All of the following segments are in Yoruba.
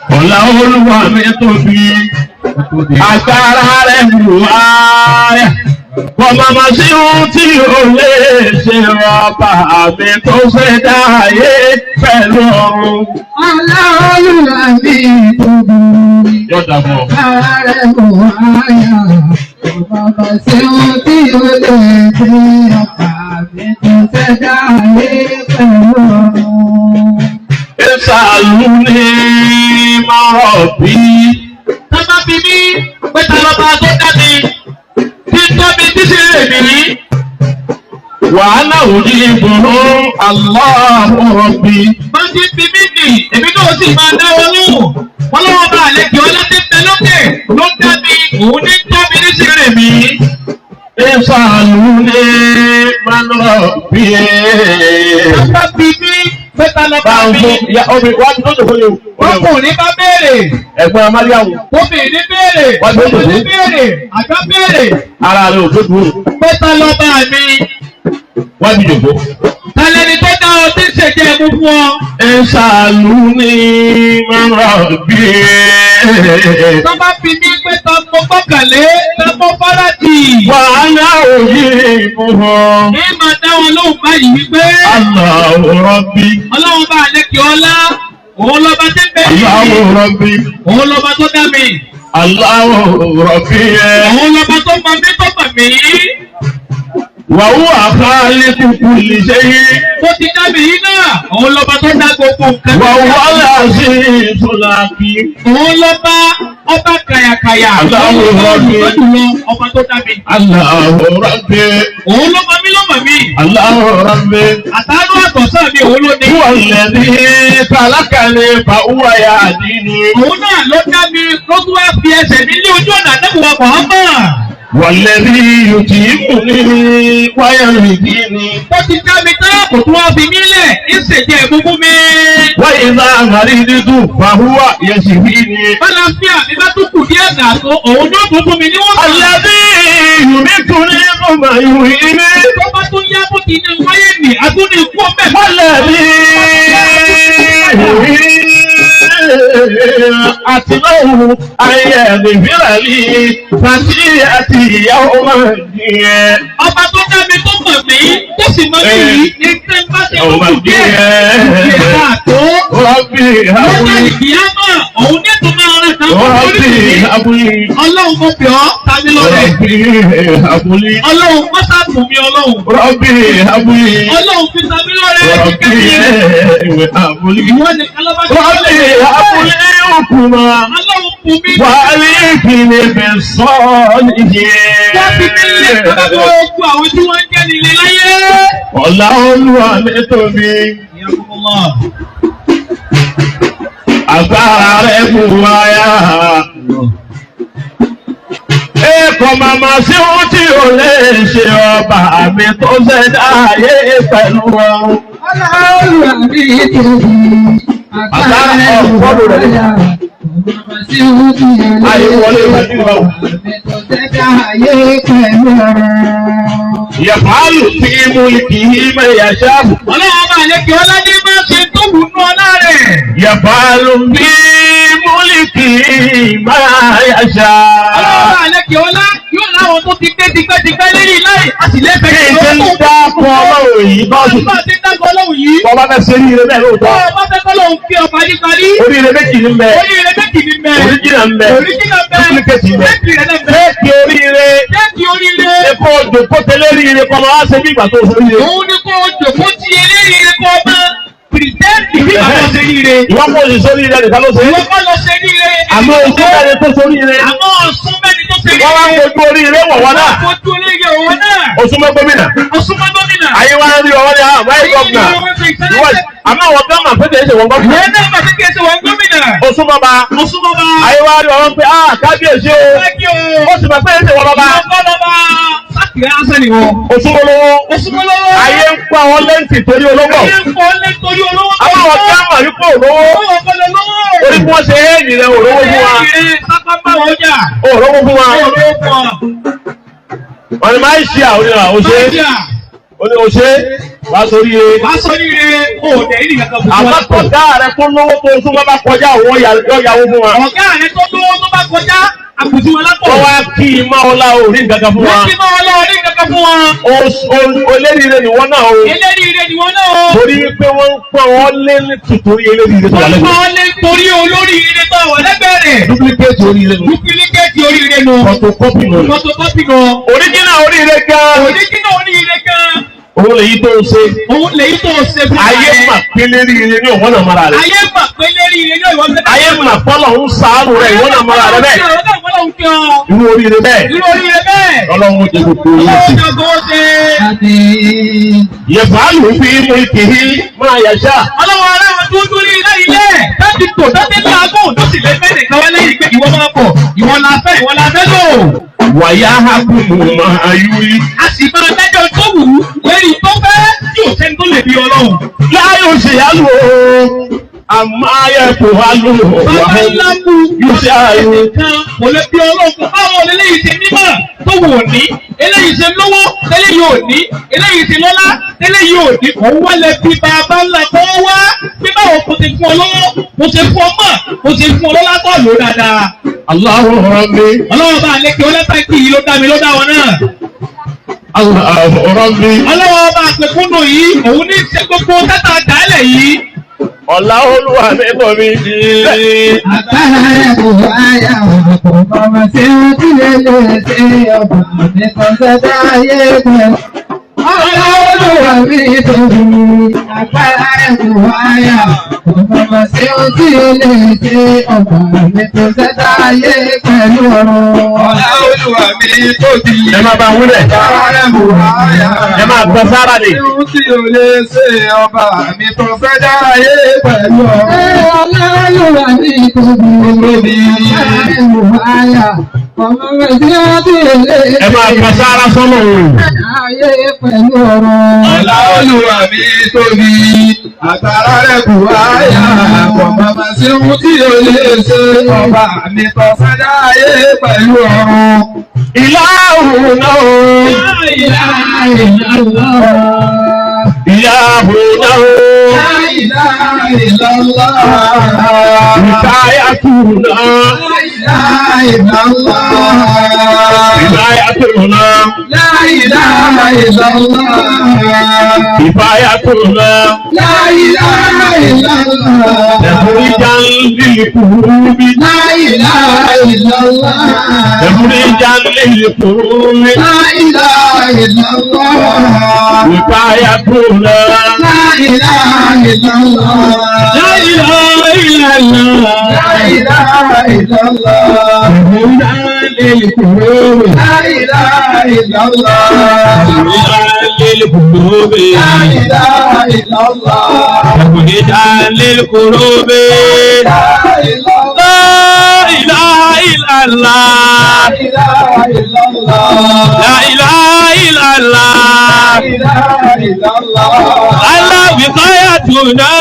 Ọlá Olúwa mi tóbi, agbára rẹ̀ wù áyà. Kọ̀mọ̀mọ̀ sí ohun tí ò lè ṣe ọba mi tó ṣe dá ayé pẹ̀lú ọ̀run. Ọlá Olúwa mi tóbi. Yọ̀dà fún ọ. Agbára rẹ̀ wù áyà. Bàbá ṣe ohun tí ó lè ṣe ọba mi tó ṣẹ̀dá ayé pẹ̀lú ọ̀run. Ìsàlù ní mọ̀rọ̀ bí. Tábà bí mi pé ta lọ́ba tó dá mi, tí ń tọ́ mi tí sì rè mí. Wàhálà òjì ìbòrò Allahu Rabbi. Bá ti bí mí nì, èmi náà sì máa dá wọn lóhùn. Wọ́n lọ́wọ́ bá àlejò ọlọ́dẹ bẹ lókè ló dá mi, òun ní tọ́ mi ní sì rè mí. Ìsàlù ní mọ̀rọ̀ bí. Tábà bí mi pé ta lọ́ba mi. Báwo ya omi wá tó tó fún yòó. Ọkùnrin bá béèrè, Ẹ̀gbọ́n Amáríyáwó obìnrin béèrè, Wọ́n tó tó obìnrin béèrè, àgbà béèrè. ara rẹ̀ ò tó dúró. Pé ta lọ́ba mi. Wá bí jòkó. Ta lẹni tó dá ọ tí ń ṣèjẹ́ ẹ̀mú fún ọ? Ìsàlù ní mọ̀rọ̀ bí. Tó bá fi mí pé ta mo gbọ́kànlé, ta mo fárátì. Wàhálà òjì ìbòrò Ní máa dá wọn lóhùn báyìí wípé Allahu Rabbi. Ọlọ́run bá àlékè ọlá, òun lọ́ba tí ń bẹ yìí, Allahu Rabbi. òun lọ́ba tó dá mi, Allahu Rabbi. òun lọ́ba tó mọ mí tó mọ̀ mí. Wàhùwà khaliqu kulli shay'in. Tó ti dá mi yìí náà, òun lọ́ba tó dá gbogbo nǹkan. Wàhùwà al-azizul hakim. Òun lọ́ba ọba kàyàkàyà, Allahu òun lọ́ba Rabbi. olùtọ́jùlọ ọba tó dá mi. Allahu Rabbi. Òun ló mọ mí ló mọ̀ mí. Allahu Rabbi. Àtàánú àtọ̀sán mi òun ló ní. Huwa alladhi khalaqani fa huwa yahdini. Òun náà ló dá mi ló tún wá fi ẹsẹ̀ mi lé ojú ọ̀nà àdẹ́kùnwá Muhammad. Walladhi yutimuni wa yahdini. Ó ti dá mi tán kò tún wá fi mí lẹ̀ ń ṣèjẹ́ ìbúkún mi. Wa idha maridtu fa huwa yashfini. Bálàfíà mi bá tún kù díẹ̀ gàtó òun yóò tún fún mi níwọ̀n. Alladhi yumituni thumma yuhyini. Tó bá tún yá bó ti ní wáyé nì, àtúndì kú ọmọ ẹ̀. Walladhi àtìlọ́hùn ayé ẹ̀dẹ̀fìràlì tàbí àti ìyàwó máa ń Ọba tó dá mi tó mọ̀ mí tó sì mọ̀ mí yìí ní tẹ́ ń bá ṣe tó kù díẹ̀ díẹ̀ káàtó. Rọ́bì Lọ́jọ́ abúlé ìkìyámọ̀ òun ní ètò máa rẹ̀ tán fún Rọ́bì oríṣiríṣi. abúlé Ọlọ́run mo bẹ̀ ọ́ tàbí lọ́rẹ̀. Rọ́bì abúlé Ọlọ́run mọ́sàbù mi ọlọ́run. Rọ́bì abúlé Ọlọ́run fi tàbí lọ́rẹ̀ Rọ́bì kíkẹ́ mi. abúlé Ìwọ nìkan lọ́ba tó Rọ́bì abúlé òkùnmá. Ọlọ́run fún mi. Wàhálì ìpínlẹ̀ bẹ̀ sọ́ọ̀lì Wọ́n fi mí lé gbogbo àwọn tí wọ́n ń jẹ́ nílé láyé. Ọ̀la Olúwa mi tóbi, agbára rẹ̀ kù wáyà. Ẹ̀kọ́ màmá sí ohun tí ò lè ṣe ọba mi tó ṣẹ̀dá ayé pẹ̀lú ọ̀run. Ọlá Olúwa mi tóbi. Agbára rẹ̀ wù áyà. Bàbá ṣe ohun tí ó lè Ayé wọlé ìwádìí ṣe wa. ọba mi tó ṣẹ̀dá ayé pẹ̀lú ọ̀run. Yàfàálù tí mú kì í mẹ́yà ṣáàbù. Ọlọ́run ọba àlejò ọládé máa ṣe tó wù nú ọlá rẹ̀. Yàfàálù tí mú kì í mẹ́yà Ọlọ́run ṣáàbù. ọba àlejò ọlá yóò láwọn tó ti dé tipẹ́tipẹ́ lérí láì a sì lẹ́fẹ̀ẹ́ Kí n ṣe ń dákọ̀ ọlọ́run yìí bọ́ọ̀sì. Bá a ti dákọ̀ ọlọ́run yìí. Bọ́ọ̀bá fẹ́ ṣe oríire bẹ́ẹ̀ lóòótọ́. Bọ́ọ̀ bá fẹ́ kọ́lọ́run kí ọ paríparí. Oríire méjì ní bẹ. Oríire méjì ní bẹ. Oríjìnà ń bẹ. Oríjìnà ń bẹ. Duplicate ń bẹ. Méjì rẹ̀ náà ń bẹ. Fẹ́ẹ̀kì oríire. Méjì oríire. Epo òjòkó tẹ́lẹ̀ oríire kọ́ máa ṣe bí ìgbà tó ṣe oríire. Òun ni kó o jòkó ti eléyìí kó o máa pìrìtẹ́ǹtì bí bàbá ṣe ríire. Ìwọ́n kò sì sóríire nìkan ló ṣe. Ìwọ kọ́ lọ ṣe ríire. Àmọ́ oṣù mẹ́rin tó sóríire. Àmọ́ ọ̀sùn mẹ́ni tó ṣe ríire. Wọ́n wá ń wojú oríire wọ̀ wọ́n náà. Fojú oríire òun náà. Oṣù mọ́ gómìnà. Ọ̀sùn mọ́ gómìnà. Ayé wa ń rí ọwọ́ ní àwọn báyìí gómìnà. Àmọ́ àwọn gọ́ọ̀mà pété ṣe wọ́n gómìnà. Ìyẹn náà bàtí kìí ṣe wọ́n gómìnà. Oṣù mọ́ba. Ọ̀sùn mọ́ba. Ayé wa rí ọwọ́ pé ah kábíyèsí o. Thank you. Ó sì mọ̀ pé ṣe wọ́n bàbá. Ìwọ kọ́ lọ́ba. Sákìrì asẹ́ ni wọ́n. Oṣù olówó. Oṣù mọ́ lọ́wọ́. Ayé ń pa àwọn lẹ́ǹtì torí olówó. Ayé ń fọ́ lé torí olówó. Àwọn àwọn gọ́ọ̀mà yìí kò lówó. Owó kọ́ lọ lọ́wọ́. Orí bí wọ́n ṣe éèdì rẹ̀ òrówó fún wa. Sápá bá wọn jà. Òrówó fún wa. Olówó fún wa. Wọ́n ní máa ń ṣe àwọn oníra òṣè. Oní òṣè. Wá sórí e. Wàá sọ ní ire o ò dẹ̀ ní kankan fún Àmọ́ wọn. tọ̀gá rẹ tó lówó tó súnmọ́ bá kọjá òun yọ yàwó fún wa. Ọ̀gá rẹ tó lówó tó bá kọjá àbùsí wọn lápò. Wọ́n wá kí i máa ọlá orí nǹkan kan fún wa. Wọ́n ti máa lọ orí kankan fún wọn. Oléríire ni wọ́n náà o. Eléríire ni wọ́n náà o. Torí pé wọ́n ń pọ́n wọ́n lé ní tìtorí eléríire tó wà Wọ́n lẹ́gbẹ̀ẹ́. pọ́n lé torí olóríire tó wà lẹ́gbẹ̀ẹ́ rẹ̀. Duplicate oríire nù. Duplicate oríire nù. Photocopy nù. Photocopy nù. Original oríire gan. Original oríire gan. Òun lèyí tó ń ṣe. Òun lèyí tó ṣe fún Ayé mà pé léríire ní òun náà mara rẹ̀. Ayé mà pé léríire ní ìwọ fẹ́. Ayé mà fọlọ̀ ń sàánù rẹ̀ ìwọ náà mara rẹ̀ bẹ́ẹ̀. Irú oríire bẹ́ẹ̀. Irú oríire bẹ́ẹ̀. Ọlọ́run ó jẹ gbogbo yín sí. Ọlọ́run jẹ gbogbo ṣe. Yẹ̀fàálù fi mulkihi máa yàṣà. Ọlọ́run aláwọ̀ tó dúró ní ilé ilé. Láti tò láti láàgùn tó sì lé mẹ́rin kan wá lẹ́yìn pé ìwọ máa bọ̀. Ìwọ la fẹ́ ìwọ la fẹ́ lò. Wàyà hákùmù máa yúrí. A sì máa dájọ́ tó wù ú lórí tó fẹ́ tí ò sẹ́ni tó lè bí Ọlọ́run. Láyò ṣe yálò àmọ́ ayé kò wá lò Bàbá ńlá kú yóò ṣe àyò. kan kò lè bí Ọlọ́run kò báwo eléyìí ṣe nímọ̀ tó wù ò ní eléyìí ṣe lówó eléyìí ò ní eléyìí ṣe lọ́lá eléyìí ò ní òun wá lè bí bàbá ńlá kó wá bí báwo kò ti fún ọ lọ́wọ́ kò ṣe fún ọ mọ̀ kò ṣe fún ọ lọ́lá tó lò dáadáa. Allahu Rabbi, Ọlọ́run bá àlékè ọlọ́pàá kì í ló dá mi ló dá wọn náà. Allahu Rabbi. Ọlọ́run bá àpèkúnnù yìí òun ní ṣe gbogbo tátà dálẹ̀ yìí. Ọ̀la olúwa mi bọ̀ mi. Agbára rẹ̀ kò áyà kò mọ̀mọ́ sí ohun tí lè lè ṣe ọba mi kan ṣẹ̀dá ayé pẹ̀. Ọlá olúwa mi tóbi. Agbára rẹ̀ kò áyà kò mọ̀mọ́ sí ohun tí lè ṣe ọba mi kan ṣẹ̀dá ayé pẹ̀lú ọ̀run. Ọlá olúwa mi tóbi. Ẹ máa bá wúlẹ̀. Agbára rẹ̀ kò áyà. Ẹ máa gbọ́ sára ni. Ohun tí o lè ṣe ọba mi tó fẹ́ dá ayé pẹ̀lú ọ̀run. Ọlá olúwa mi tóbi. Agbára rẹ̀ kò áyà kò mọ̀mọ́ sí ohun tí lè ṣe. Ẹ máa gbọ́ sára sọ́nà o. Ayé pẹ̀lú ọ̀run. Ọlá olúwa mi tóbi. Agbára rẹ̀ kò áyà. Kò mọ̀mọ́ sí ohun tí o lè ṣe ọba mi tó fẹ́ dá ayé pẹ̀lú ọ̀run. Ìlàhùn náà o. Ìyáhùn náà o. La ilaha illallah. Ìkáyàtù náà. La ilaha illallah. Ìkáyàtù náà. La ilaha illallah. Ìfáyàtù náà. La ilaha illallah. Ẹ̀fúríjà ń lè kúrú bí. La ilaha illallah. Ẹ̀fúríjà ń lè kúrú bí. La ilaha illallah. Ìfáyàtù náà. La ilaha illallah. La ilaha illallah. La ilaha illallah. Ẹ̀fúríjà ń lè kúrú bí. La ilaha illallah. Ẹ̀fúríjà ń lè kúrú bí. La ilaha illallah. Ẹ̀fúríjà ń lè kúrú bí. La ilaha La ilaha illallah. La ilaha illallah. La ilaha illallah. La ilaha illallah. Allah wiqayatuna.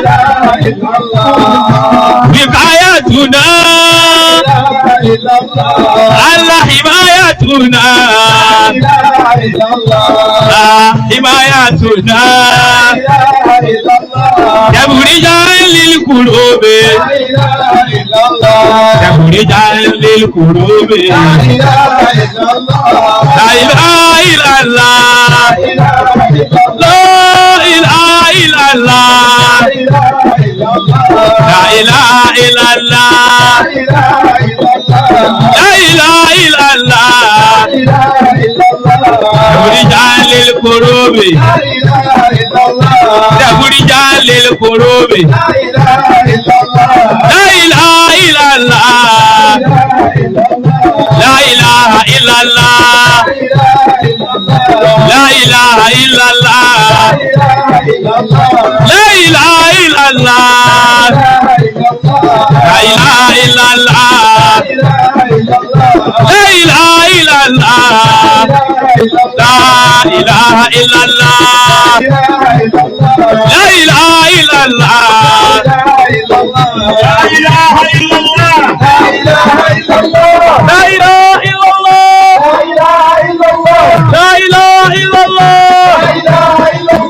La ilaha illallah. Wiqayatuna. La ilaha illallah. Allah himayatuna. La ilaha illallah. La himayatuna. La ilaha illallah. Tabrijan lil qulubi. La ilaha illallah. Tabrijan lil qulubi. La ilaha illallah. La ilaha illallah. La ilaha illallah. La ilaha illallah. La ilaha La illallah. ilaha illallah. La ilaha La illallah. ilaha illallah. La ilaha illallah. Tabrijan lil qulubi. La ilaha illallah. Tabrijan lil qulubi. La ilaha illallah. La ilaha illallah. La ilaha illallah. La ilaha illallah. La ilaha illallah. La ilaha illallah. La ilaha La ilaha illallah. illallah. La ilaha illallah. La ilaha illallah. La ilaha illallah. La ilaha illallah. La ilaha illallah. La ilaha illallah. La ilaha illallah. La ilaha illallah. La ilaha illallah. La ilaha illallah. La ilaha illallah.